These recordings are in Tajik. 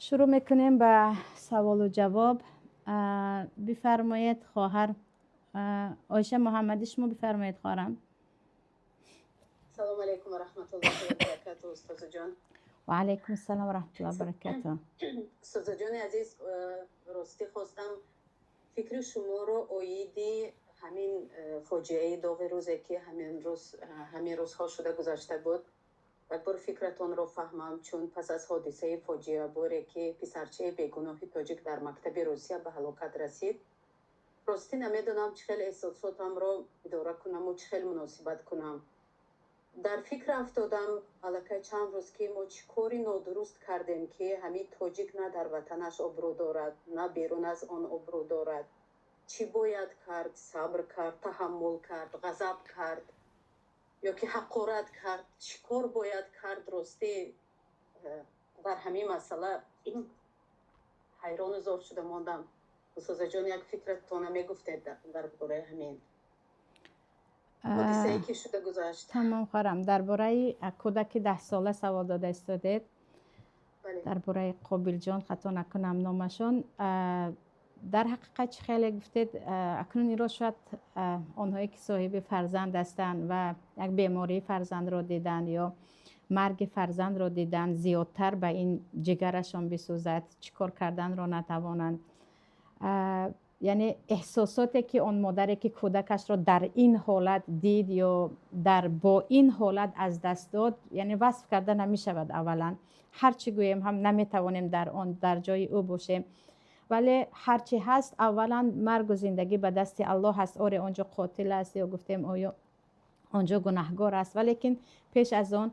Шурӯъ мекунем ба саволу ҷавоб. Бифармоед, хоҳар Оиша Муҳаммадӣ, шумо бифармоед, хоҳарам. Салому алайкум ва раҳматуллоҳи ва баракату, устозаҷон. Ва алайкум ассалом ва раҳматуллоҳи ва баракату. Устозаҷони азиз, ростӣ хостам фикри шуморо оиди ҳамин фоҷиаи доғи рӯзе, ки ҳамин рӯзҳо шуда гузашта буд, як бор фикратонро фаҳмам, чун пас аз ҳодисаи фоҷиаборе, ки писарчаи бегуноҳи тоҷик дар мактаби Русия ба ҳалокат расид, ростӣ намедонам, чӣ хел эҳсосотамро идора кунаму чӣ хел муносибат кунам. Дар фикр афтодам аллакай чанд рӯз, ки мо чӣ кори нодуруст кардем, ки ҳамин тоҷик на дар ватанаш обрӯ дорад, на берун аз он обрӯ дорад. Чӣ бояд кард? Сабр кард, таҳаммул кард, ғазаб кард ё ки ҳақорат кард? Чӣ кор бояд кард? Ростӣ дар ҳамин масъала ҳайрону зор шуда мондам. Устозаҷон, як фикратона мегуфтед дар бораи ҳамин ҳодисае, ки шуда гузашт. Тамом, хоҳарам, дар бораи кӯдаки 10-сола савол дода истодед, дар бораи Қобилҷон, хато накунам номашон. Дар ҳақиқат, чӣ хеле гуфтед, акнун инро шояд онҳое, ки соҳиби фарзанд ҳастанд ва як бемории фарзандро диданд ё марги фарзандро диданд, зиёдтар ба ин ҷигарашон бисӯзад, чӣ кор карданро натавонанд. Яъне эҳсосоте, ки он модаре, ки кӯдакашро дар ин ҳолат дид ё дар бо ин ҳолат аз даст дод, яъне васф карда намешавад. Аввалан, ҳар чӣ гӯем ҳам, наметавонем дар он дар ҷои ӯ бошем. Вале ҳарчи ҳаст, аввалан, маргу зиндагӣ ба дасти Аллоҳ аст. Оре, он ҷо қотил аст ё гуфтем, оё он ҷо гунаҳгор аст, валекин пеш аз он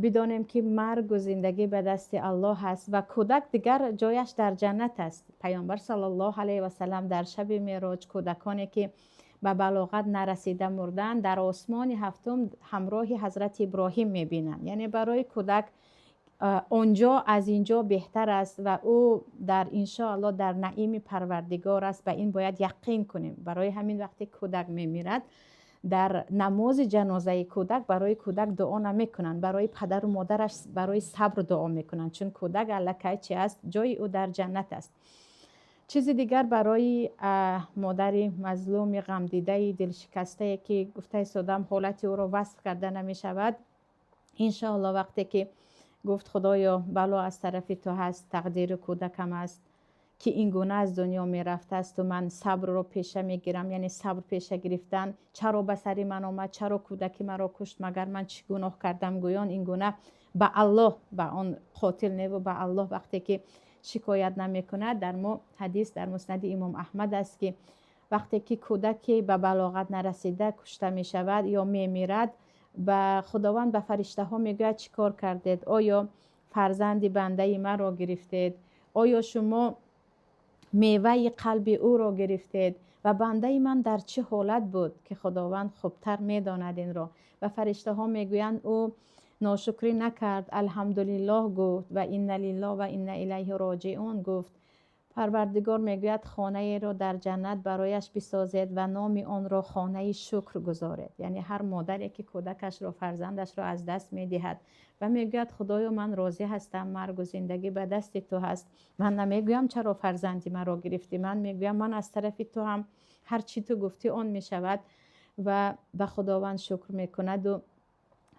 бидонем, ки маргу зиндагӣ ба дасти Аллоҳ аст ва кӯдак дигар ҷояш дар ҷаннат аст. Паёмбар саллаллоҳу алайҳи васалам дар шаби мероҷ кӯдаконе, ки ба балоғат нарасида мурданд, дар осмони ҳафтум ҳамроҳи ҳазрати Иброҳим мебинанд. Яъне барои кӯдак онҷо аз инҷо беҳтар аст ва ӯ дар, иншоаллоҳ, дар наими Парвардигор аст. Ба ин бояд яқин кунем. Барои ҳамин вақте кӯдак мемирад, дар намози ҷанозаи кӯдак барои кӯдак дуо намекунанд, барои падару модараш барои сабр дуо мекунанд, чун кӯдак аллакай чи аст, ҷои ӯ дар ҷаннат аст. Чизи дигар, барои модари мазлуми ғамдидаи дилшикастае, ки гуфта истодам, ҳолати ӯро васф карда намешавад. Иншоалло, вақте ки гуфт: «Худоё, бало аз тарафи ту ҳаст, тақдири кӯдакам аст, ки ин гуна аз дунё мерафтаасту ман сабрро пеша мегирам». Яъне сабр пеша гирифтан, чаро ба сари ман омад, чаро кӯдаки маро кушт, магар ман чӣ гуноҳ кардам, гӯён ин гуна ба Аллоҳ, ба он қотил неву ба Аллоҳ вақте ки шикоят намекунад. Дар мо ҳадис дар Муснади Имом Аҳмад аст, ки вақте ки кӯдаке ба балоғат нарасида кушта мешавад ё мемирад, ба Худованд, ба фариштаҳо мегӯяд: «Чӣ кор кардед? Оё фарзанди бандаи маро гирифтед? Оё шумо меваи қалби ӯро гирифтед? Ва бандаи ман дар чӣ ҳолат буд?» ки Худованд хубтар медонад инро. Ва фариштаҳо мегӯянд: «Ӯ ношукрӣ накард, алҳамдулиллоҳ гуфт ва инна лиллоҳ ва инна илайҳи роҷиун гуфт». Парвардигор мегӯяд: «Хонаеро дар ҷаннат барояш бисозед ва номи онро хонаи шукр гузоред». Яъне ҳар модаре, ки кӯдакашро, фарзандашро аз даст медиҳад ва мегӯяд: «Худоё, ман розӣ ҳастам, маргу зиндагӣ ба дасти ту ҳаст, ман намегӯям, чаро фарзанди маро гирифтӣ, ман мегӯям, ман аз тарафи ту ҳам, ҳар чӣ ту гуфтӣ, он мешавад», ва ба Худованд шукр мекунаду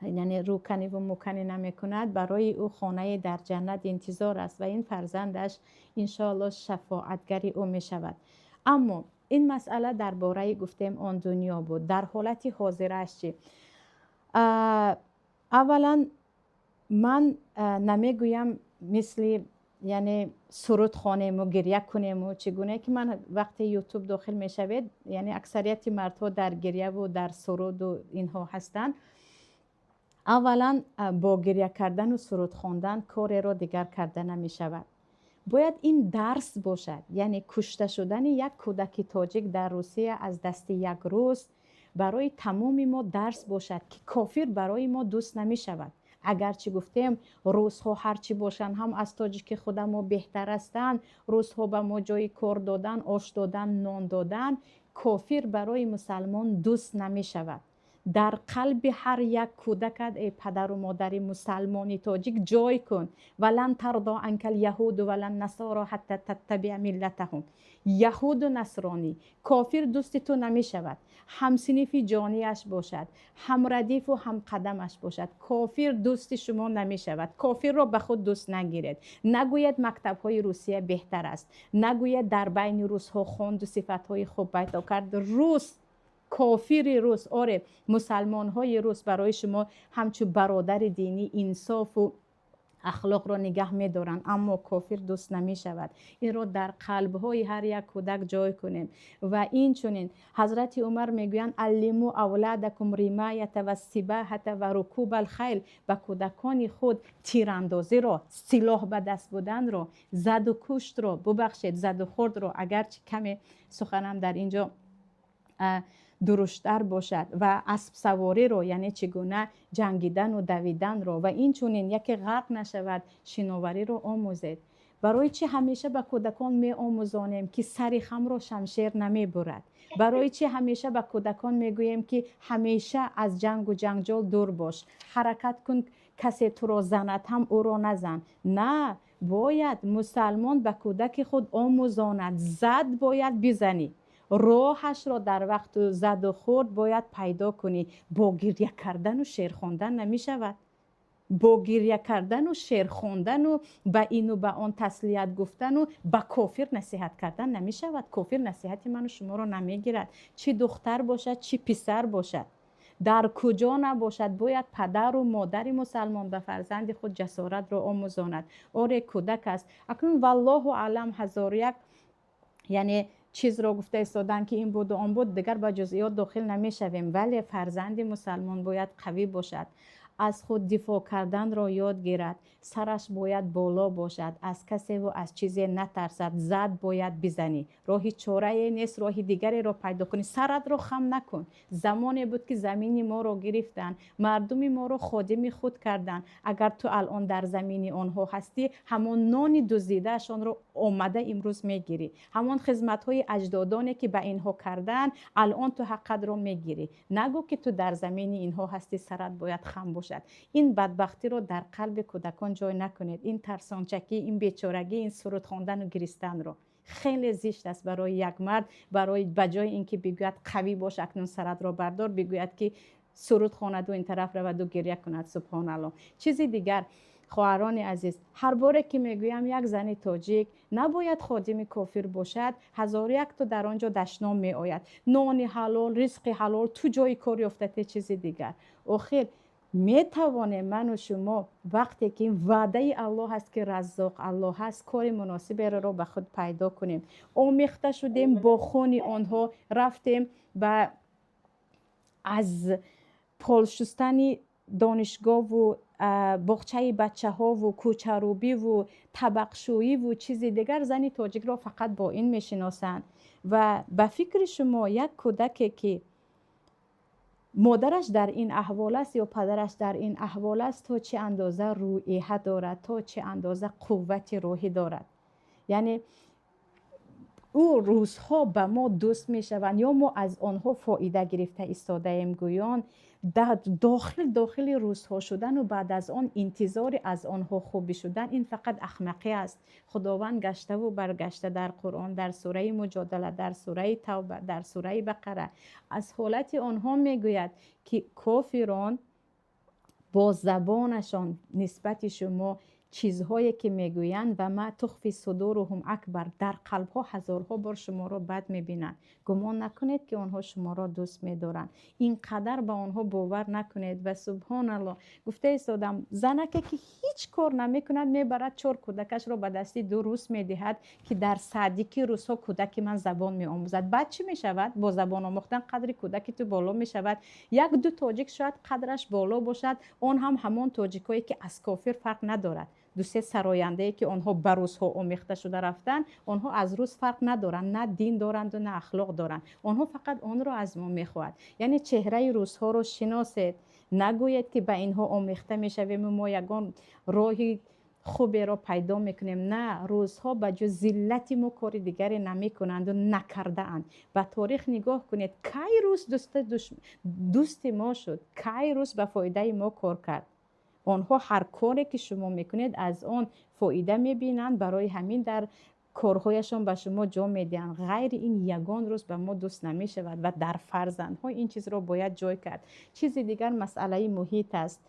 яъне рӯканиву муканӣ намекунад, барои ӯ хонае дар ҷаннат интизор аст ва ин фарзандаш, иншоалло, шафоатгари ӯ мешавад. Аммо ин масъала дар бораи, гуфтем, он дунё буд. Дар ҳолати ҳозирааш чӣ? Аввалан, ман намегӯям, мисли, яъне суруд хонему гиря кунему, чӣ гуна ки ман вақте Ютуб дохил мешавед, яъне аксарияти мардҳо дар гиряву дар суруду инҳо ҳастанд. Аввалан, бо гиря кардану суруд хондан кореро дигар карда намешавад. Бояд ин дарс бошад, яъне кушта шудани як кӯдаки тоҷик дар Русия аз дасти як рус барои тамоми мо дарс бошад, ки кофир барои мо дӯст намешавад. Агарчи гуфтем, русҳо ҳарчи бошанд ҳам, аз тоҷики худа мо беҳтар ҳастанд, русҳо ба мо ҷои кор додан, ош додан, нон додан, кофир барои мусалмон дӯст намешавад. Дар қалби ҳар як кӯдакат, эй падару модари мусалмони тоҷик, ҷой кун: ولن ترضى عنك اليهود ولا النصارى حتى تتبع ملتهم. Яҳуду насронӣ, кофир дӯсти ту намешавад. Ҳамсинифи ҷонияш бошад, ҳамрадифу ҳамқадамаш бошад, кофир дӯсти шумо намешавад. Кофирро ба худ дӯст нагиред. Нагӯяд, мактабҳои Русия беҳтар аст, нагӯяд, дар байни русҳо хонду сифатҳои хуб пайдо кард. Рус, кофири рус, оре, мусалмонҳои рус барои шумо ҳамчун бародари динӣ инсофу ахлоқро нигаҳ медоранд, аммо кофир дӯст намешавад. Инро дар қалбҳои ҳар як кӯдак ҷой кунем. Ва инчунин Ҳазрати Умар мегӯянд: علموا أولادكم الرماية والسباحة وركوب الخيل. Ба кӯдакони худ тирандозиро, силоҳ ба даст буданро, заду куштро, бубахшед, заду хӯрдро, агарчи каме суханам дар ин ҷо дуруштар бошад, ва аспсавориро, яъне чӣ гуна ҷангидану давиданро, ва инчунин яке ғарқ нашавад, шиновариро омӯзед. Барои чӣ ҳамеша ба кӯдакон меомӯзонем, ки сари хамро шамшер намебурад? Барои чӣ ҳамеша ба кӯдакон мегӯем, ки ҳамеша аз ҷангу ҷанҷол дур бош, ҳаракат кун, касе туро занад ҳам, ӯро назан? На, бояд мусалмон ба кӯдаки худ омӯзонад: зад, бояд бизанӣ, роҳашро дар вақту заду хӯрд бояд пайдо кунӣ. Бо гиря кардану шеър хондан намешавад. Бо гиря кардану шеър хондану ба ину ба он таслият гуфтану ба кофир насиҳат кардан намешавад. Кофир насиҳати ману шуморо намегирад. Чӣ духтар бошад, чӣ писар бошад, дар куҷо набошад, бояд падару модари мусалмон ба фарзанди худ ҷасоратро омӯзонад. Оре, кӯдак аст акнун, валлоҳу аълам, ҳазору як, яъне, чизро гуфта истоданд, ки ин буду он буд, дигар ба ҷузъиёт дохил намешавем. Вале фарзанди мусалмон бояд қавӣ бошад, аз худ дифоъ карданро ёд гирад, сараш бояд боло бошад, аз касеву аз чизе натарсад. Зад, бояд бизанӣ, роҳи чорае нест, роҳи дигареро пайдо кунӣ, саратро хам накун. Замоне буд, ки замини моро гирифтанд, мардуми моро ходими худ карданд. Агар ту алон дар замини онҳо ҳастӣ, ҳамон нони дуздидаашонро омада имрӯз мегирӣ, ҳамон хизматҳои аҷдодоне, ки ба инҳо кардаанд, алон ту ҳаққатро мегирӣ. Нагӯ, ки ту дар замини инҳо ҳастӣ, сарат бояд хам бошад. Ин бадбахтиро дар қалби кӯдакон ҷой накунед. Ин тарсончакӣ, ин бечорагӣ, ин суруд хондану гиристанро хеле зишт аст барои як мард. Барои ба ҷои ин ки бигӯяд: «Қавӣ бош, акнун саратро бардор», бигӯяд, ки суруд хонаду ин тараф раваду гиря кунад. Субҳоналло. Чизи дигар, хоҳарони азиз, ҳар боре ки мегӯям, як зани тоҷик набояд ходими кофир бошад, ҳазору якто дар он ҷо дашном меояд: нони ҳалол, ризқи ҳалол ту ҷои кор ёфтате, чизи дигар. Охир метавонем ману шумо, вақте ки ваъдаи Аллоҳ аст, ки Раззоқ Аллоҳ аст, кори муносиберо ба худ пайдо кунем. Омехта шудем бо хуни онҳо, рафтем ба аз полшустани донишгоҳву боғчаи бачаҳову кӯчарӯбиву табақшӯиву чизи дигар. Зани тоҷикро фақат бо ин мешиносанд. Ва ба фикри шумо, як кӯдаке, ки модараш дар ин аҳвол аст ё падараш дар ин аҳвол аст, то чӣ андоза рӯҳия дорад, то чӣ андоза қуввати рӯҳӣ дорад? Яъне ӯ рӯзҳо ба мо дӯст мешаванд ё мо аз онҳо фоида гирифта истодаем? Гӯён дохили рӯзҳо шудану баъд аз он интизори аз онҳо хубӣ шудан, ин фақат ахмақӣ аст. Худованд гаштаву баргашта дар Қуръон, дар сураи Муҷодала, дар сураи Тавба, дар сураи Бақара аз ҳолати онҳо мегӯяд, ки кофирон бо забонашон нисбати шумо чизҳое ки мегӯянд, وما تخفي صدورهم أكبر, дар қалбҳо ҳазорҳо бор шуморо бад мебинанд. Гумон накунед, ки онҳо шуморо дӯст медоранд. Ин қадар ба онҳо бовар накунед. Ва субҳоналло, гуфта истодам, занаке, ки ҳеҷ кор намекунад, мебарад, чор кӯдакашро ба дасти ду рус медиҳад, ки дар садики русҳо кӯдаки ман забон меомӯзад. Баъд чӣ мешавад? Бо забон омӯхтан қадри кӯдаки ту боло мешавад? Як ду тоҷик шояд қадраш боло бошад, он ҳам ҳамон тоҷикое, ки аз кофир фарқ надорад. Дусе сарояндае, ки онҳо ба русҳо омехта шуда рафтанд, онҳо аз рус фарқ надоранд, на дин доранду, на ахлоқ доранд. Онҳо фақат онро аз мо мехоҳад. Яъне чеҳраи русҳоро шиносед. Нагӯед, ки ба инҳо омехта мешавему мо ягон роҳи Хуберо пайдо мекунем. На, русҳо ба ҷуз зиллати мо кори дигаре намекунанду накардаанд. Ба торих нигоҳ кунед: кай рус дӯсти мо шуд? Кай рус ба фоидаи мо кор кард? Онҳо ҳар коре ки шумо мекунед, аз он фоида мебинанд. Барои ҳамин дар корҳояшон ба шумо ҷо медиҳанд. Ғайри ин ягон рӯз ба мо дӯст намешавад ва дар фарзандҳо ин чизро бояд ҷой кард. Чизи дигар масъалаи муҳит аст.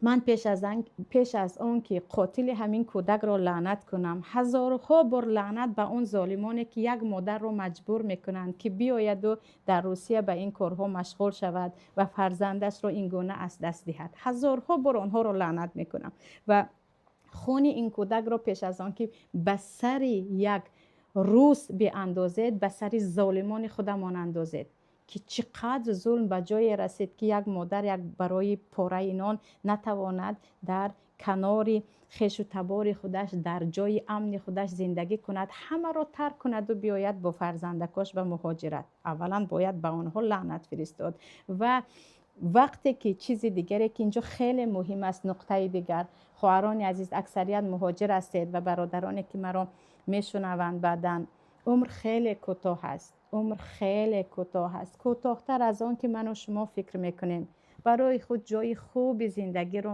Ман пеш аз он ки қотили ҳамин кӯдакро лаънат кунам, ҳазорҳо бор лаънат ба он золимоне, ки як модарро маҷбур мекунанд, ки биёяду дар Русия ба ин корҳо машғул шавад ва фарзандашро ин гуна аз даст диҳад. Ҳазорҳо бор онҳоро лаънат мекунам ва хуни ин кӯдакро пеш аз он ки ба сари як рус биандозед, ба сари золимони худамон андозед, ки чӣ қадр зулм ба ҷое расид, ки як модар як барои пораи нон натавонад дар канори хешу табори худаш, дар ҷои амни худаш зиндагӣ кунад, ҳамаро тарк кунаду биёяд бо фарзандакош ба муҳоҷират. Аввалан бояд ба онҳо лаънат фиристод. Ва вақте ки чизи дигаре, ки инҷо хеле муҳим аст, нуқтаи дигар: хоҳарони азиз, аксарият муҳоҷир ҳастед ва бародароне, ки маро мешунаванд баъдан, умр хеле кӯтоҳ аст, умр хеле кӯтоҳ аст, кӯтоҳтар аз он ки ману шумо фикр мекунем. Барои худ ҷои хуби зиндагиро,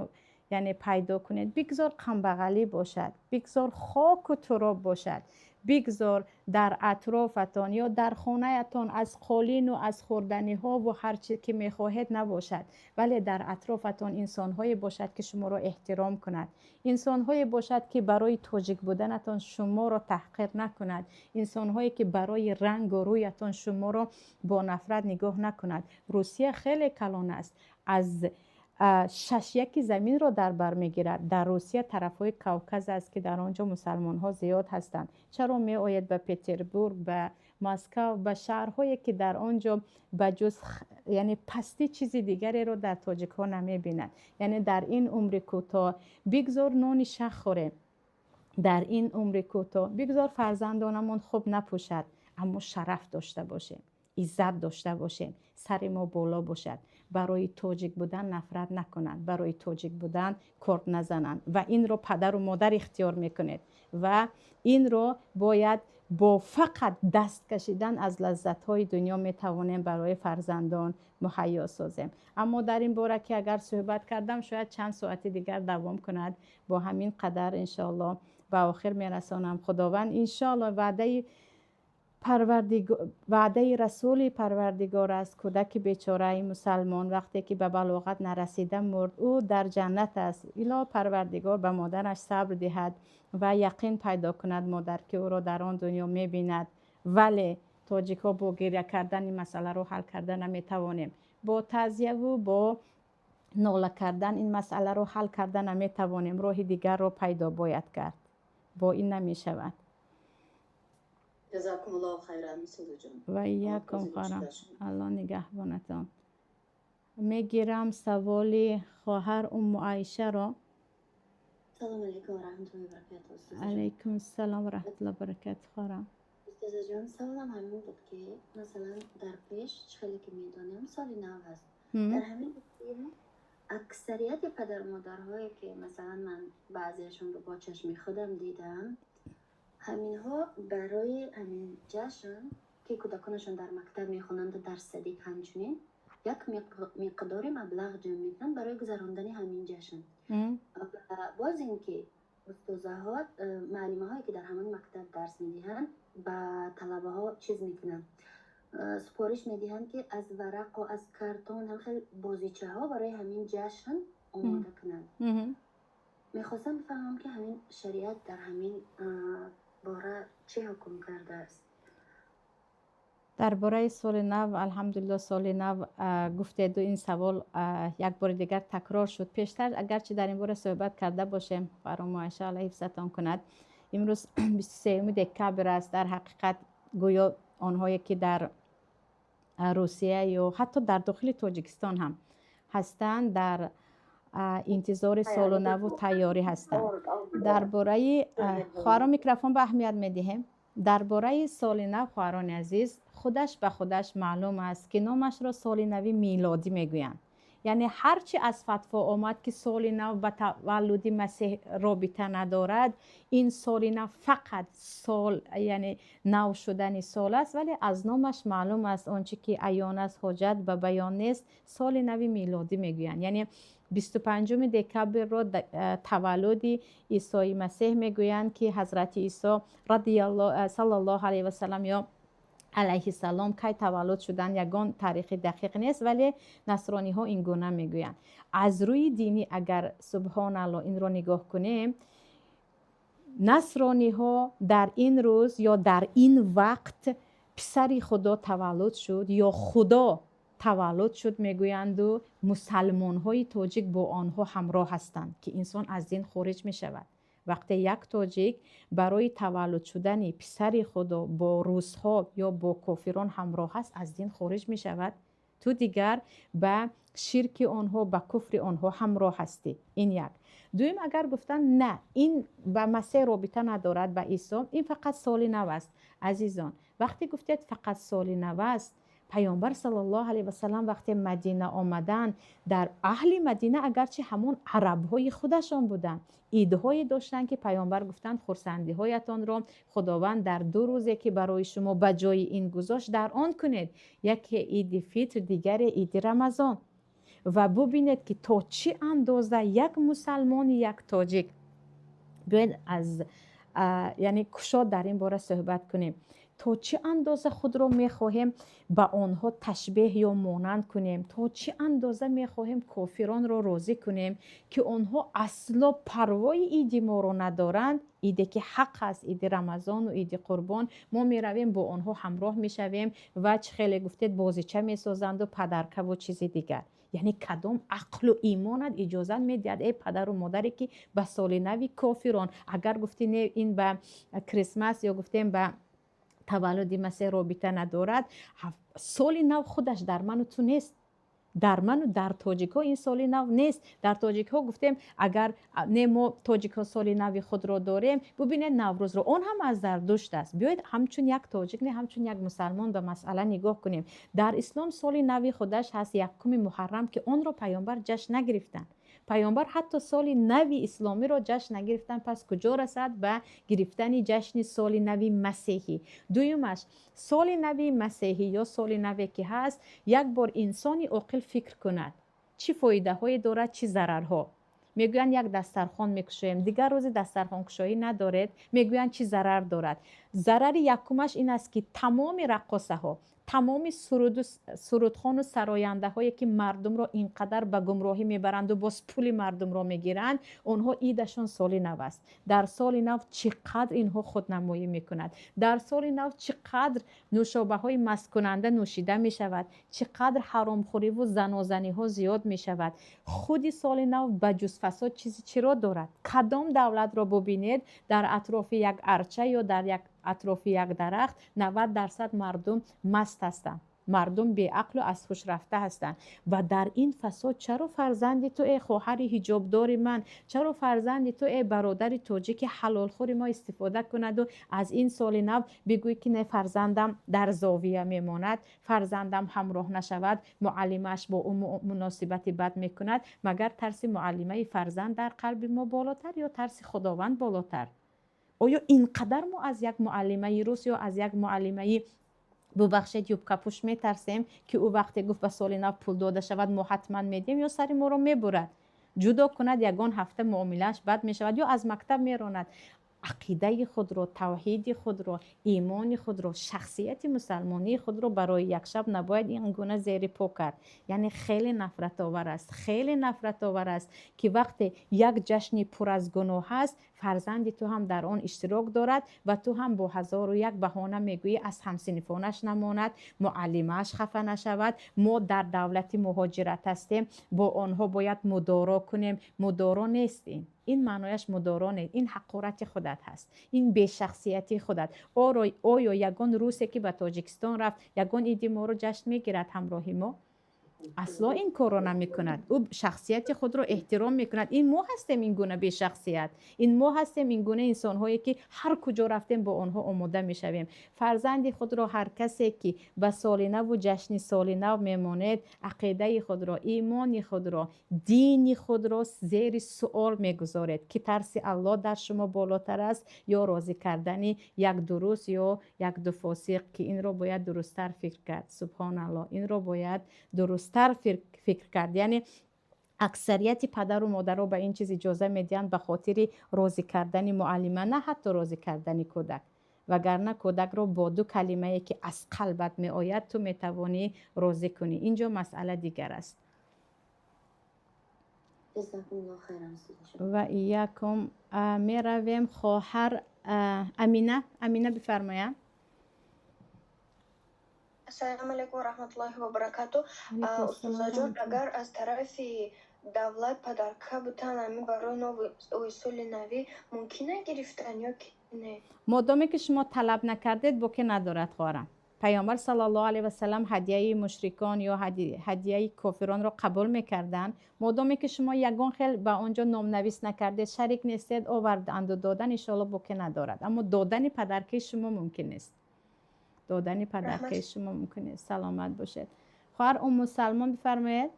яъне, пайдо кунед. Бигзор камбағалӣ бошад, бигзор хоку туроб бошад, бигзор дар атрофатон ё дар хонаятон аз қолину аз хӯрданиҳову ҳар чи ки мехоҳед набошад, вале дар атрофатон инсонҳое бошад, ки шуморо эҳтиром кунад, инсонҳое бошад, ки барои тоҷик буданатон шуморо таҳқир накунад, инсонҳое ки барои рангу рӯятон шуморо бо нафрат нигоҳ накунад. Русия хеле калон аст, аз шашяки заминро дар бар мегирад. Дар Русия тарафҳои Кавказ аст, ки дар он ҷо мусалмонҳо зиёд ҳастанд. Чаро меояд ба Петербург, ба Москав, ба шаҳрҳое, ки дар он ҷо ба ҷуз, яъне, пастӣ чизи дигареро дар тоҷикҳо намебинад? Яъне, дар ин умри кӯтоҳ бигзор нони шах хӯрем, дар ин умри кӯтоҳ бигзор фарзандонамон хуб напӯшад, аммо шараф дошта бошем, иззат дошта бошем, сари мо боло бошад, барои тоҷик будан нафрат накунанд, барои тоҷик будан корд назананд. Ва инро падару модар ихтиёр мекунед ва инро бояд бо фақат даст кашидан аз лаззатҳои дунё метавонем барои фарзандон муҳайё созем. Аммо дар ин бора ки агар суҳбат кардам, шояд чанд соати дигар давом кунад. Бо ҳамин қадар, иншоалло, ба охир мерасонам. Худованд, иншоалло, ваъдаи расули Парвардигор аст: кӯдаки бечораи мусалмон вақте ки ба балоғат нарасида мурд, ӯ дар ҷаннат аст. Ило Парвардигор ба модараш сабр диҳад ва яқин пайдо кунад модар, ки ӯро дар он дунё мебинад. Вале тоҷикҳо бо гиря кардан ин масъаларо ҳал карда наметавонем, бо таъзияву бо нола кардан ин масъаларо ҳал карда наметавонем. Роҳи дигарро пайдо бояд кард, бо ин намешавад. Ва иякум, хоҳарам, Алло нигаҳбонатон. Мегирам саволи хоҳар Умму Айшаро. Алайкум ассалом ва раҳматуллоҳи баракату, хоҳарам. Устозаҷон, саволам ҳамин буд, ки масалан, дар пеш, чӣ хеле ки медонем, соли нав ҳаст. Дар ҳамин аксарияти падару модарҳое, ки масалан ман баъзеашонро бо чашми худам дидам, ҳаминҳо барои ҳамин ҷашн, ки кӯдаконашон дар мактаб мехонанду дар садик ҳамчунин, як миқдори маблағ ҷамъ мекунанд барои гузарондани ҳамин ҷашн. Боз ин ки устозаҳо, муаллимаҳое, ки дар ҳамон мактаб дарс медиҳанд, ба талабаҳо чиз мекунанд, супориш медиҳанд, ки аз варақу аз картон ҳам хел бозичаҳо барои ҳамин ҷашн омода кунанд. Мехостам бифаҳмам, ки ҳамин шариат дар ҳамин бора чӣ ҳукм кардааст? Дар бораи соли нав, алҳамдулилло, соли нав гуфтеду ин савол як бори дигар такрор шуд. Пештар агарчи дар ин бора суҳбат карда бошем, фаромоша, Аллоҳ ҳифзатон кунад. Имрӯз 23 декабр аст. Дар ҳақиқат, гӯё онҳое, ки дар Русия ё ҳатто дар дохили Тоҷикистон ҳам ҳастанд, дар интизори солу наву тайёрӣ ҳастанд. Дар бораи хоҳарон, микрофон ба аҳамият медиҳем. Дар бораи соли нав, хоҳарони азиз, худаш ба худаш маълум аст, ки номашро соли нави милодӣ мегӯянд. Яъне ҳарчи аз фатво омад, ки соли нав ба таваллуди Масеҳ робита надорад, ин соли нав фақат сол, яъне нав шудани сол аст, вале аз номаш маълум аст, он чӣ ки аён аст, ҳоҷат ба баён нест. Соли нави милодӣ мегӯянд, яъне 25 декабрро таваллуди Исои Масеҳ мегӯянд, ки ҳазрати Исо саллаллоҳу алайҳи васалам ё алайҳиссалом кай таваллуд шуданд, ягон таърихи дақиқ нест, вале насрониҳо ин гуна мегӯянд. Аз рӯи динӣ агар, субҳоналло, инро нигоҳ кунем, насрониҳо дар ин рӯз ё дар ин вақт писари Худо таваллуд шуд ё Худо таваллуд шуд мегӯянду мусалмонҳои тоҷик бо онҳо ҳамроҳ ҳастанд, ки инсон аз дин хориҷ мешавад. Вақте як тоҷик барои таваллуд шудани писари Худо бо русҳо ё бо кофирон ҳамроҳ аст, аз дин хориҷ мешавад. Ту дигар ба ширки онҳо, ба куфри онҳо ҳамроҳ ҳастӣ. Ин як. Дуюм, агар гуфтанд, на, ин ба Масеҳ робита надорад, ба Исо, ин фақат соли нав аст. Азизон, вақте гуфтед, фақат соли нав аст, Паёмбар саллаллоҳу алайҳи васалам вақте Мадина омаданд, дар аҳли Мадина, агарчи ҳамон арабҳои худашон буданд, идҳое доштанд, ки Паёмбар гуфтанд: «Хурсандиҳоятонро Худованд дар 2 рӯзе, ки барои шумо ба ҷои ин гузошт, дар он кунед». Яке Иди Фитр, дигаре Иди Рамазон. Ва бубинед, ки то чӣ андоза як мусалмони, як тоҷик, биёед аз, яъне кушод дар ин бора суҳбат кунем, то чӣ андоза худро мехоҳем ба онҳо ташбеҳ ё монанд кунем, то чӣ андоза мехоҳем кофиронро розӣ кунем, ки онҳо асло парвои иди моро надоранд. Иде ки ҳақ аст, Иди Рамазону Иди Қурбон, мо меравем, бо онҳо ҳамроҳ мешавем ва, чӣ хеле гуфтед, бозича месозанду падаркаву чизи дигар. Яъне кадом ақлу имонат иҷозат медиҳад, эй падару модаре, ки ба соли нави кофирон, агар гуфтӣ, не, ин ба Крисмас ё гуфтем, ба таваллуди Масеҳ робита надорад, соли нав худаш дар ману ту нест, дар ману дар тоҷикҳо ин соли нав нест. Дар тоҷикҳо гуфтем, агар не, мо тоҷикҳо соли нави худро дорем. Бубинед Наврӯзро, он ҳам аз Зардушт аст. Биёед, ҳамчун як тоҷик не, ҳамчун як мусалмон ба масъала нигоҳ кунем. Дар ислом соли нави худаш ҳаст, 1 муҳаррам, ки онро Паёмбар ҷашн нагирифтанд. Паёмбар ҳатто соли нави исломиро ҷашн нагирифтанд, пас куҷо расад ба гирифтани ҷашни соли нави масеҳӣ? Дуюмаш, соли нави масеҳӣ ё соли наве ки ҳаст, як бор инсони оқил фикр кунад, чӣ фоидаҳое дорад, чӣ зарарҳо. Мегӯянд, як дастархон мекушоем, дигар рӯзи дастархонкушоӣ надоред. Мегӯянд, чӣ зарар дорад? Зарари якумаш ин аст, ки тамоми раққосаҳо, тамоми сурудхону сарояндаҳое, ки мардумро ин қадар ба гумроҳӣ мебаранду боз пули мардумро мегиранд, онҳо идашон соли нав аст. Дар соли нав чӣ қадр инҳо худнамоӣ мекунад, дар соли нав чӣ қадр нӯшобаҳои масткунанда нӯшида мешавад, чӣ қадр ҳаромхӯриву занозаниҳо зиёд мешавад. Худи соли нав ба ҷуз фасод чизи чиро дорад? Кадом давлатро бубинед, дар атрофи як арча ё дар як атрофи як дарахт 90% мардум маст ҳастанд, мардум беақлу аз ҳуш рафта ҳастанд. Ва дар ин фасод чаро фарзанди ту, э хоҳари ҳиҷобдори ман, чаро фарзанди ту, э бародари тоҷики ҳалолхӯри мо, истифода кунаду аз ин соли нав бигӯй, ки не, фарзандам дар зовия мемонад, фарзандам ҳамроҳ нашавад, муаллимааш бо ӯ муносибати бад мекунад? Магар тарси муаллимаи фарзанд дар қалби мо болотар ё тарси Худованд болотар? Оё ин қадар мо аз як муаллимаи рус ё аз як муаллимаи, бубахшед, юбкапӯш метарсем, ки ӯ вақте гуфт, ба соли нав пул дода шавад, мо ҳатман медиҳем, ё сари моро мебурад, ҷудо кунад, ягон ҳафта муомилааш бад мешавад ё аз мактаб меронад? Ақидаи худро, тавҳиди худро, имони худро, шахсияти мусалмонии худро барои як шаб набояд ин гуна зери по кард. Яъне хеле нафратовар аст, хеле нафратовар аст, ки вақте як ҷашни пур аз гуноҳ аст, фарзанди ту ҳам дар он иштирок дорад ва ту ҳам бо ҳазору як баҳона мегӯӣ, аз ҳамсинфонаш намонад, муаллимааш хафа нашавад, мо дар давлати муҳоҷират ҳастем, бо онҳо бояд мудоро кунем. Мудоро нест ин. Ин маънояш мудоро нест, ин ҳақорати худат ҳаст, ин бешахсиятии худат. Оё ягон русе, ки ба Тоҷикистон рафт, ягон иди моро ҷашн мегирад ҳамроҳи мо? Асло ин корро намекунад. Ӯ шахсияти худро эҳтиром мекунад. Ин мо ҳастем ин гуна бешахсият, ин мо ҳастем ин гуна инсонҳое, ки ҳар куҷо рафтем, бо онҳо омода мешавем. Фарзанди худро ҳар касе ки ба соли наву ҷашни соли нав мемонед, ақидаи худро, имони худро, дини худро зери суол мегузоред, ки тарси Аллоҳ дар шумо болотар аст ё розӣ кардани як дурус ё як ду фосиқ, ки инро бояд дурусттар фикр кард. Субҳоналлоҳ, инро бояд дурусттар фикр кард. Яъне аксарияти падару модаро ба ин чиз иҷоза медиҳанд ба хотири розӣ кардани муаллима, на ҳатто розӣ кардани кӯдак. Вагарна кӯдакро бо ду калимае, ки аз қалбат меояд, ту метавонӣ розӣ кунӣ. Ин ҷо масъала дигар аст. Ва иякум. Меравем, хоҳар Амина. Амина, бифармояд. Ассалому алайкум варахматуллоҳи вабаракату. Устозаҷон, агар аз тарафи давлат подарка бутан, ами барои нови соли навӣ мумкин гирифтан ё ки не? Модоме ки шумо талаб накардед, боке надорад, хоҳарам. Паёмбар саллаллоҳу алайҳи васалам ҳадияи мушрикон ё ҳадияи кофиронро қабул мекарданд. Модоме ки шумо ягон хел ба он ҷо номнавис накардед, шарик нестед, оварданду додан, иншоалло, боке надорад. Аммо додани подаркаи шумо мумкин нест, додани подаркаи шумо мумкин нест. Саломат бошед. Хоҳар Уммусалмон, бифармоед.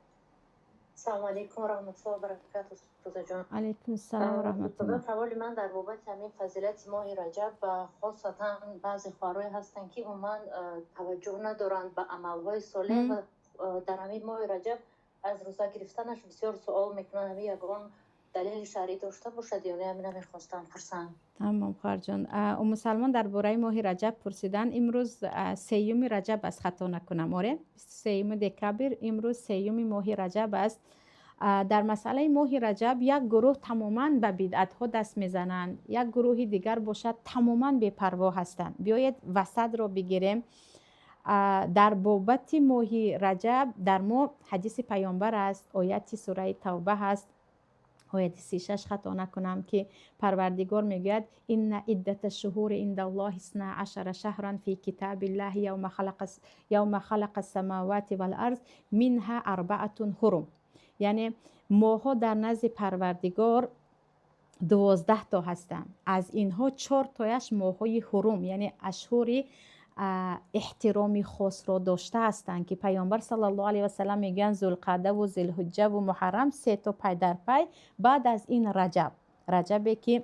Салому алайкум варахматуллоҳи вабаракату, устозаҷон. Алайкум салом варахматуллоҳ. Саволи ман дар бобати ҳамин фазилати моҳи Раҷаб ва хосатан баъзе хоҳарое ҳастанд, ки умуман таваҷҷӯҳ надоранд ба амалҳои солеҳ ва дар ҳамин моҳи Раҷаб аз рӯза гирифтанаш бисёр суол мекунанд. Ҳамин ягон далели шаръӣ дошта бошад ё не, ҳамина мехостам пурсам. Тамом, хоҳарҷон. Уммусалмон дар бораи моҳи Раҷаб пурсиданд. Имрӯз 3-юми Раҷаб аст, хато накунам, оре, 23-юми декабр, имрӯз 3-юми моҳи Раҷаб аст. Дар масъалаи моҳи Раҷаб як гурӯҳ тамоман ба бидъатҳо даст мезананд, як гурӯҳи дигар бошад, тамоман бепарво ҳастанд. Биёед, васатро бигирем. Дар бобати моҳи Раҷаб дар мо ҳадиси паёмбар аст, ояти сураи Тавба ҳаст, ояти 36, хато накунам, ки Парвардигор мегӯяд: «Инна иддата шуҳури индаллоҳи исна ашара шаҳран фи китабиллаҳи явма халақа самавати вал арз минҳа арбаатун ҳурум». Яъне моҳҳо дар назди Парвардигор 12 то ҳастанд, аз инҳо чор тояш моҳҳои ҳурум, яъне ашҳури эҳтироми хосро дошта ҳастанд, ки паёмбар саллаллоҳу алайҳи васалам мегӯянд: Зулқаъдаву Зилҳуҷҷаву Муҳаррам, се то пай дар пай, баъд аз ин Раҷаб, Раҷабе ки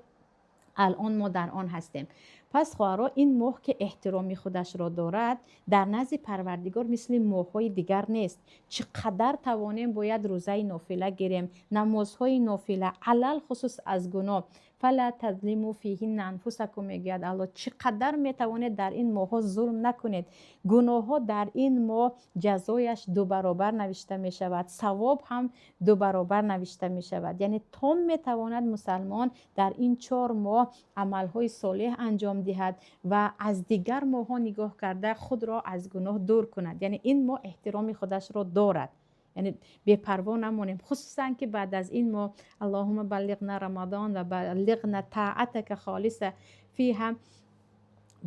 алон мо дар он ҳастем. Пас, хоҳаро, ин моҳ ки эҳтироми худашро дорад, дар назди Парвардигор мисли моҳҳои дигар нест. Чӣ қадар тавонем, бояд рӯзаи нофила гирем, намозҳои нофила, алалхусус аз гуноҳ. «Фала тазлиму фиҳинна анфусакум», мегӯяд Алло. Чӣ қадар метавонед, дар ин моҳҳо зулм накунед. Гуноҳҳо дар ин моҳ ҷазояш дубаробар навишта мешавад, савоб ҳам дубаробар навишта мешавад. Яъне то метавонад мусалмон дар ин 4 моҳ амалҳои солеҳ анҷом диҳад ва аз дигар моҳҳо нигоҳ карда худро аз гуноҳ дур кунад. Яъне ин моҳ эҳтироми худашро дорад, яъне бепарво намонем, хусусан ки баъд аз ин моҳ, «Аллоҳума баллиғна Рамадон ва баллиғна таатака холиса фиҳа»,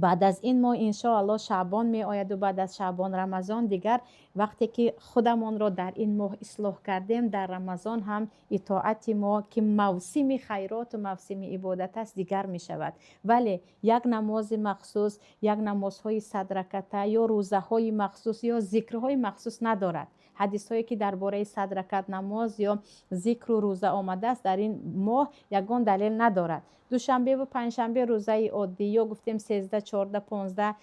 баъд аз ин моҳ, иншоалло, Шаъбон меояду баъд аз Шаъбон Рамазон. Дигар вақте ки худамонро дар ин моҳ ислоҳ кардем, дар Рамазон ҳам итоати мо, ки мавсими хайроту мавсими ибодат аст, дигар мешавад. Вале як намози махсус, як намозҳои 100 раката ё рӯзаҳои махсус ё зикрҳои махсус надорад. Ҳадисҳое ки дар бораи 100 ракат намоз ё зикру рӯза омадааст, дар ин моҳ ягон далел надорад. Душанбеву панҷшанбе рӯзаи оддӣ ё гуфтем 13, 14, 15,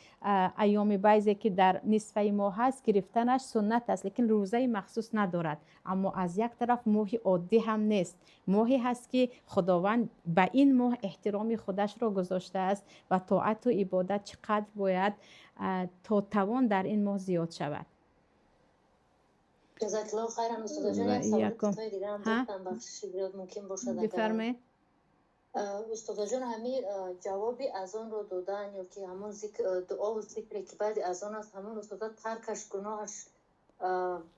айёми байзе ки дар нисфаи моҳ ҳаст, гирифтанаш суннат аст, лекин рӯзаи махсус надорад. Аммо аз як тараф моҳи оддӣ ҳам нест, моҳе ҳаст, ки Худованд ба ин моҳ эҳтироми худашро гузоштааст ва тоату ибодат чӣ қадр бояд то тавон дар ин моҳ зиёд шавад. Ҷазакаллоҳу хайран, устозаҷон. Як саволи кӯтоҳи дигарам доштам, бахшиши зиёд, мумкин бошад. Бифармоед. Устозаҷон, ҳамин ҷавоби азонро додан ё ки ҳамон дуову зикре, ки баъди азон аст, ҳамон, устоза, таркаш гуноҳаш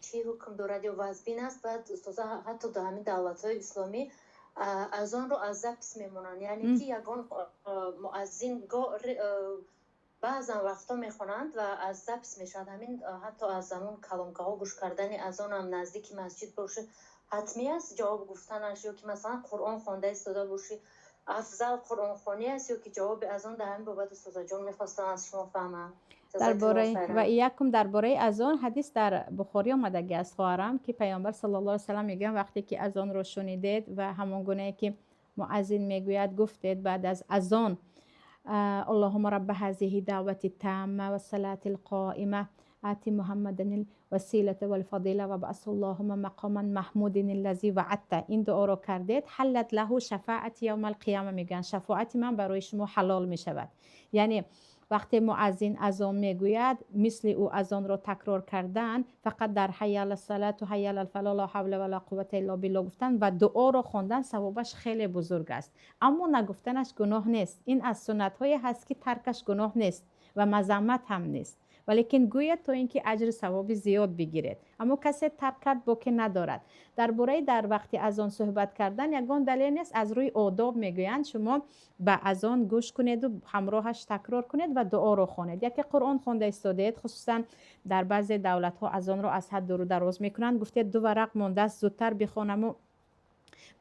чӣ ҳукм дорад ё вазбин аст? Баъд, устоза, ҳатто дар ҳамин давлатҳои исломӣ азонро аз запись мемонанд, яъне ки ягон муаззин Баъзан вақтҳо мехонанд ва аз запис мешавад. Ҳамин ҳатто аз ҳамон колонкаҳо гӯш кардани азонам наздики масҷид бошӣ, ҳатмӣ аст ҷавоб гуфтанаш, ё ки масалан Қуръон хонда истода бошӣ, афзал қуръонхонӣ аст, ё ки ҷавоби азон? Дар ҳамин бобат, устозаҷон, мехостам аз шумо фаҳмам. Дар бораи ва якум дар бораи азон ҳадис дар Бухорӣ омадагӣ аст, хоҳарам, ки Паёмбар саллаллоҳу алайҳи васаллам мегӯянд: вақте ки азонро шунидед ва ҳамон гунае ки муаззин мегӯяд, гуфтед баъд аз азон: «Аллоҳумма рабба ҳазиҳи даъвати тамма вассалати лқоима ати Муҳаммадан василата валфадила вабъасу Аллоҳумма мақоман маҳмудин аллази ваъадта», ин дуоро кардед, ҳаллат лаҳу шафаати явма алқияма, мегӯянд, шафоати ман барои шумо ҳалол мешавад. Яъне вақте муаззин азон мегӯяд, мисли ӯ азонро такрор кардан, фақат дар ҳайя алассалату ҳайя алалфалоҳ, ла ҳавла вала қуввата илла биллоҳ гуфтан ва дуоро хондан савобаш хеле бузург аст, аммо нагуфтанаш гуноҳ нест. Ин аз суннатҳое ҳаст, ки таркаш гуноҳ нест ва мазаммат ҳам нест, валекин гӯяд, то ин ки аҷри савоби зиёд бигиред. Аммо касе тарк кард, боке надорад. Дар бораи дар вақти азон суҳбат кардан ягон далел нест. Аз рӯи одоб мегӯянд, шумо ба азон гӯш кунеду ҳамроҳаш такрор кунед ва дуоро хонед. Яке Қуръон хонда истодед, хусусан дар баъзе давлатҳо азонро аз ҳад дуру дароз мекунанд, гуфтед: «Ду варақ мондааст, зудтар бихонаму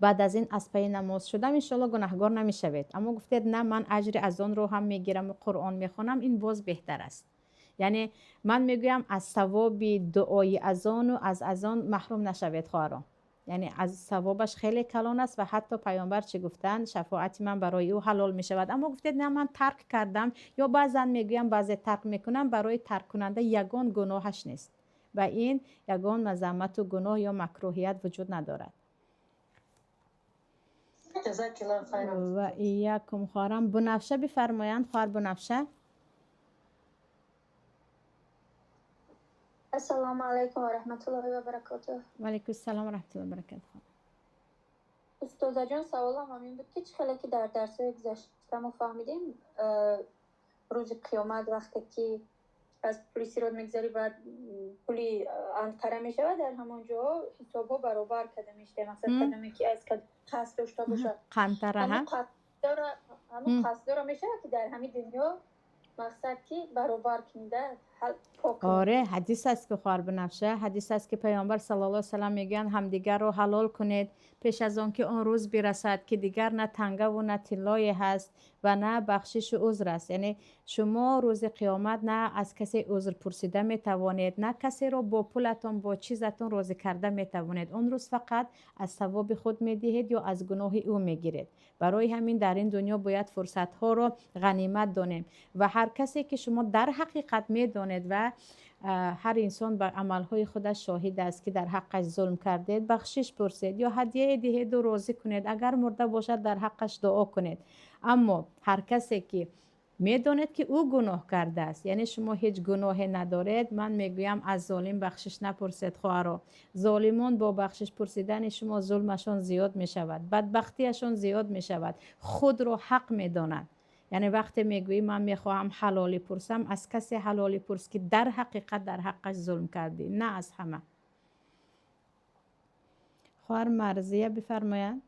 баъд аз ин аз пайи намоз шудам», иншоалло гунаҳгор намешавед. Аммо гуфтед: «На, ман аҷри азонро ҳам мегираму Қуръон мехонам», ин боз беҳтар аст. Яъне ман мегӯям, аз савоби дуои азону аз азон маҳрум нашавед, хоҳарон. Яъне аз савобаш хеле калон аст ва ҳатто Паёмбар чӣ гуфтанд? Шафоати ман барои ӯ ҳалол мешавад. Аммо гуфтед: «На, ман тарк кардам», ё баъзан мегӯям, баъзе тарк мекунам, барои тарккунанда ягон гуноҳаш нест ва ин ягон мазаммату гуноҳ ё макрӯҳият вуҷуд надорад. Ва иякум, хоҳарам. Бунафша бифармоянд, хоҳар Бунафша. Ассалому алайкум ва раҳматуллоҳи ва баракотуҳ. Ва алайкум ассалом ва раҳматуллоҳи ва баракотуҳ. Устозаҷон, саволам ҳамин буд, ки чӣ хеле ки дар дарсҳои гузашта мо фаҳмидем, рӯзи қиёмат вақте ки аз пули Сирот мегузарӣ, баъд пули Анқара мешавад, дар ҳамон ҷо ҳисобҳо баробар карда мешуда, мақсад кадоме ки аз қасд дошта бошад. Қантара. Ҳамон қасддора мешавад, ки дар ҳамин дунё мақсад ки баробар кунида. Оре, ҳадис аст, ки хоҳар Бунафша, ҳадис аст, ки Паёмбар саллаллоҳу алайҳи васаллам мегӯянд: ҳамдигарро ҳалол кунед пеш аз он ки он рӯз бирасад, ки дигар на тангаву на тиллое ҳаст ва на бахшишу узр аст. Яъне шумо рӯзи қиёмат на аз касе узр пурсида метавонед, на касеро бо пулатон, бо чизатон розӣ карда метавонед. Он рӯз фақат аз савоби худ медиҳед ё аз гуноҳи ӯ мегиред. Барои ҳамин дар ин дунё бояд фурсатҳоро ғанимат донем ва ҳар касе ки шумо дар ҳақиқат медонед ва ҳар инсон ба амалҳои худаш шоҳид аст, ки дар ҳаққаш зулм кардед, бахшиш пурсед ё ҳадияе диҳеду розӣ кунед. Агар мурда бошад, дар ҳаққаш дуо кунед. Аммо ҳар касе ки медонед, ки ӯ гуноҳ кардааст, яъне шумо ҳеҷ гуноҳе надоред, ман мегӯям, аз золим бахшиш напурсед, хоҳаро. Золимон бо бахшиш пурсидани шумо зулмашон зиёд мешавад, бадбахтиашон зиёд мешавад, худро ҳақ медонанд. Яъне вақте мегӯӣ: «Ман мехоҳам ҳалолӣ пурсам», аз касе ҳалолӣ пурс, ки дар ҳақиқат дар ҳаққаш зулм кардӣ, на аз ҳама. Хоҳар Марзия бифармоянд.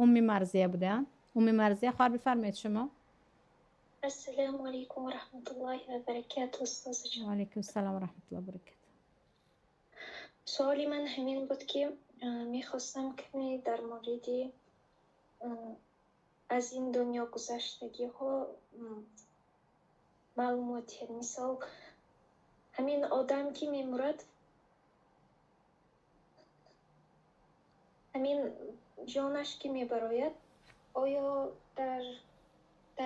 Умми Марзия буданд, Умми Марзия хоҳар, бифармоед шумо. Ассалому алайкум ва раҳматуллоҳи ва баракатуҳ, устозаҷон. Ва алайкум ассалом ва раҳматуллоҳи ва баракатуҳ. Суоли ман ҳамин буд, ки мехостам каме дар мавриди аз ин дунё гузаштагиҳо маълумот диҳед. Мисол, ҳамин одам ки мемурад, ҳамин ҷонаш ки мебарояд, оё дар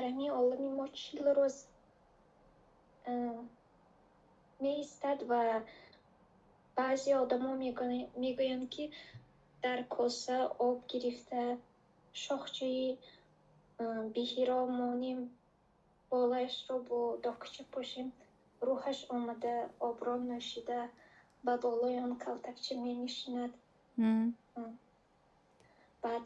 ҳамин олами мо 40 рӯз меистад? Ва баъзе одамо мегӯянд, ки дар коса об гирифта, шохчаи биҳиро монем, болояшро бо докча пӯшем, рӯҳаш омада, обро нӯшида, ба болои он калтакча менишинад. Баъд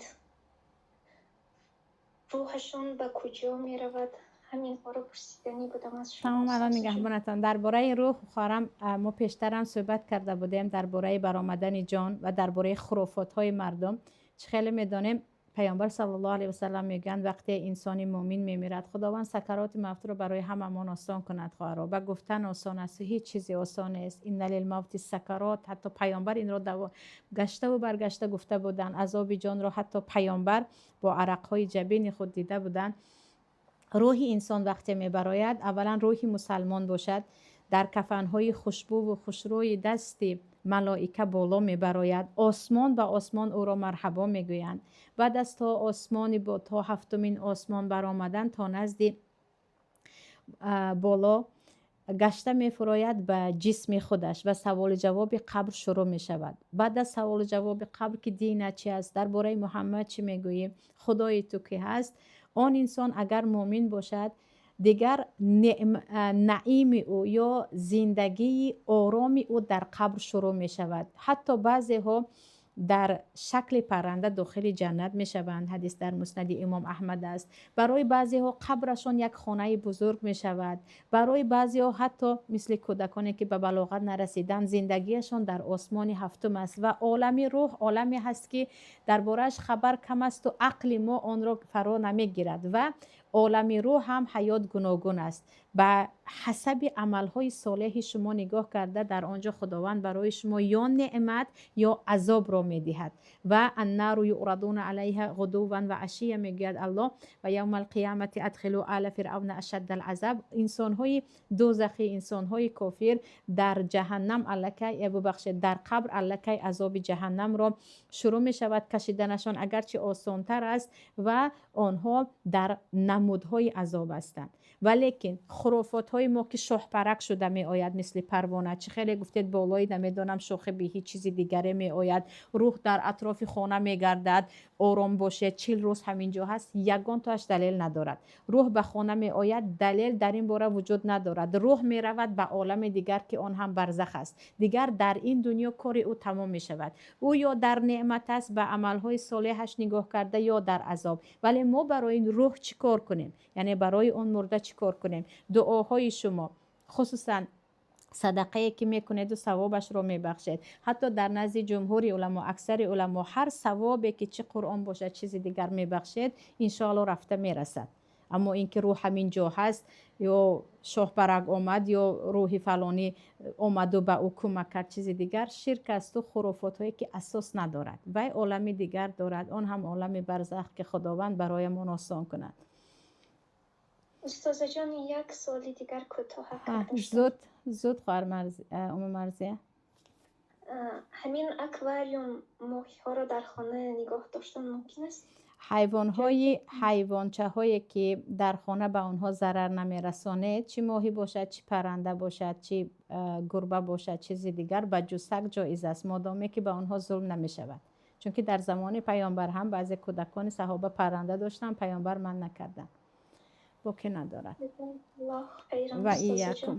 рӯҳашон ба куҷо меравад? Ҳаминҳоро пурсиданӣ будам аз шумо. Тамом, Алло нигаҳбонатон. Дар бораи рӯҳ, хоҳарам, мо пештарам суҳбат карда будем дар бораи баромадани ҷон ва дар бораи хурофотҳои мардум. Чӣ хеле медонем. Паёмбар саллаллоҳу алайҳи васаллам мегӯянд, вақте инсони мӯмин мемирад, Худованд сакароти мавтро барои ҳамамон осон кунад. Хоҳаро, ба гуфтан осон аст, ҳеҷ чизе осон нест. Инна лилмавти сакарот. Ҳатто паёмбар инро гаштаву баргашта гуфта буданд. Азоби ҷонро ҳатто паёмбар бо арақҳои ҷабини худ дида буданд. Рӯҳи инсон вақте мебарояд, аввалан рӯҳи мусалмон бошад, дар кафанҳои хушбӯву хушрӯи дасти малоика боло мебарояд. Осмон ба осмон ӯро марҳабо мегӯянд. Баъд аз то осмони то ҳафтумин осмон баромадан, то назди боло гашта мефурояд ба ҷисми худаш ва саволу ҷавоби қабр шурӯъ мешавад. Баъд аз саволу ҷавоби қабр, ки динат чи аст, дар бораи Муҳаммад чӣ мегӯӣ, худои ту кӣ ҳаст, он инсон агар муъмин бошад, дигар наими ӯ ё зиндагии ороми ӯ дар қабр шурӯъ мешавад. Ҳатто баъзеҳо дар шакли парранда дохили ҷаннат мешаванд. Ҳадис дар Муснади Имом Аҳмад аст. Барои баъзеҳо қабрашон як хонаи бузург мешавад. Барои баъзеҳо, ҳатто мисли кӯдаконе, ки ба балоғат нарасиданд, зиндагиашон дар осмони ҳафтум аст. Ва олами рӯҳ оламе ҳаст, ки дар борааш хабар кам асту ақли мо онро фаро намегирад. Ва олами рӯҳ ҳам ҳаёт гуногун аст. Ба ҳасаби амалҳои солеҳи шумо нигоҳ карда, дар он ҷо Худованд барои шумо ё неъмат, ё азобро медиҳад. Ва аннару юърадуна алайҳа ғудуван ва ашия, мегӯяд Аллоҳ, ва явма алқиямати адхилу ала фиръавна ашадда алазаб. Инсонҳои дӯзахӣ, инсонҳои кофир дар ҷаҳаннам аллакай, бубахшед, дар қабр аллакай азоби ҷаҳаннамро шурӯъ мешавад кашиданашон, агарчи осонтар аст, ва онҳо дар намудҳои азоб ҳастанд. Валекин хурофотҳои мо, ки шоҳпарак шуда меояд, мисли парвона, чӣ хеле гуфтед, болои намедонам шохи биҳи чизи дигаре меояд, рӯҳ дар атрофи хона мегардад, ором бошед, 40 рӯз ҳамин ҷо ҳаст, ягон тоаш далел надорад. Рӯҳ ба хона меояд, далел дар ин бора вуҷуд надорад. Рӯҳ меравад ба олами дигар, ки он ҳам барзах аст. Дигар дар ин дунё кори ӯ тамом мешавад. Ӯ ё дар неъмат аст ба амалҳои солеҳаш нигоҳ карда, ё дар азоб. Вале мо барои рӯҳ чӣ кор кунем? Яъне барои он мурда чӣ кор кунем? Дуоҳои шумо, хусусан садақае, ки мекунеду савобашро мебахшед. Ҳатто дар назди ҷумҳури уламо, аксари уламо, ҳар савобе, ки чӣ Қуръон бошад, чизи дигар мебахшед, иншоалло рафта мерасад. Аммо ин ки рӯҳ ҳамин ҷо ҳаст, ё шоҳпарак омад, ё рӯҳи фалонӣ омаду ба ӯ кӯмак кард, чизи дигар, ширк асту хурофотҳое, ки асос надорад. Вай олами дигар дорад, он ҳам олами барзах, ки Худованд бароямон осон кунад. Устозаҷон, як суоли дигар кӯтоҳ. Зуд, зуд, хоҳар Ума Марзия. Ҳамин аквариум моҳиҳоро дар хона нигоҳ доштан мумкин аст? Ҳайвонҳои, ҳайвончаҳое, ки дар хона ба онҳо зарар намерасонед, чӣ моҳӣ бошад, чӣ парранда бошад, чӣ гурба бошад, чизи дигар, ба ҷуз саг ҷоиз аст, модоме ки ба онҳо зулм намешавад. Чунки дар замони паёмбар ҳам баъзе кӯдакони саҳоба парранда доштанд, паёмбар манъ накарданд. Боке надорад. Ва иякум.